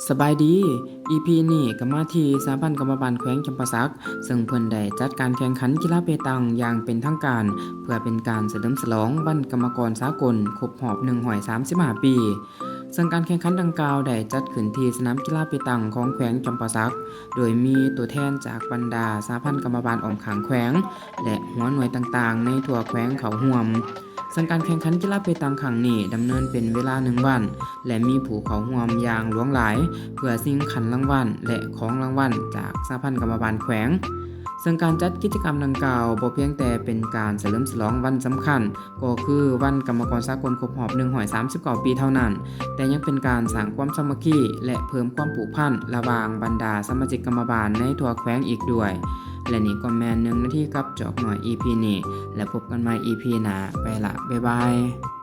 ສະບາຍດີ ອີພີນີ້ກໍມາທີ່ສະຫະພັນກຳມະບານແຂວງຈຳປາສັກ ເຊິ່ງເພິ່ນໄດ້ຈັດການແຂ່ງຂັນກິລາເປຕັງຢ່າງເປັນທາງການ ເພື່ອເປັນການສະເຫຼີມສະຫຼອງວັນກຳມະກອນສາກົນຄົບຮອບໜຶ່ງຮ້ອຍສາມສິບຫ້າປີ. ເຊິ່ງການແຂ່ງຂັນດັ່ງກ່າວໄດ້ຈັດຂຶ້ນທີ່ສະໜາມກິລາເປຕັງຂອງແຂວງຈຳປາສັກ ໂດຍມີຕົວແທນຈາກບັນດາສະຫະພັນກຳມະບານອ້ອມຂ້າງແຂວງ ແລະ ຫົວໜ່ວຍຕ່າງໆໃນທົ່ວແຂວງເຂົ້າຮ່ວມ. ເຊິ່ງການແຂ່ງຂັນກິລາເປຕັງຄັ້ງນີ້ດຳເນີນເປັນເວລາໜຶ່ງວັນ ແລະ ມີຜູ້ເຂົ້າຮ່ວມຢ່າງຫຼວງຫຼາຍ ເພື່ອຊິງຂັນລາງວັນ ແລະ ຂອງລາງວັນຈາກສະຫະພັນກຳມະບານແຂວງ. ເຊິ່ງການຈັດກິດຈະກຳດັ່ງກ່າວບໍ່ພຽງແຕ່ເປັນການສະເຫຼີມສະຫຼອງວັນສຳຄັນ ກໍຄືວັນກຳມະກອນສາກົນຄົບຮອບໜຶ່ງຮ້ອຍສາມສິບເກົ້າປີເທົ່ານັ້ນ, ແຕ່ຍັງເປັນການສ້າງຄວາມສາມັກຄີ ແລະ ເພີ່ມຄວາມຜູກພັນລະຫວ່າງບັນດາສະມາຊິກກຳມະບານໃນທົ່ວແຂວງອີກດ້ວຍ. ແລະນີ້ກໍແມ່ນໜຶ່ງນາທີກັບຈອກໜ້ອຍ ອີພີນີ້ ແລະ ພົບກັນໃໝ່ ອີພີໜ້າ. ໄປລະ ບາຍບາຍ.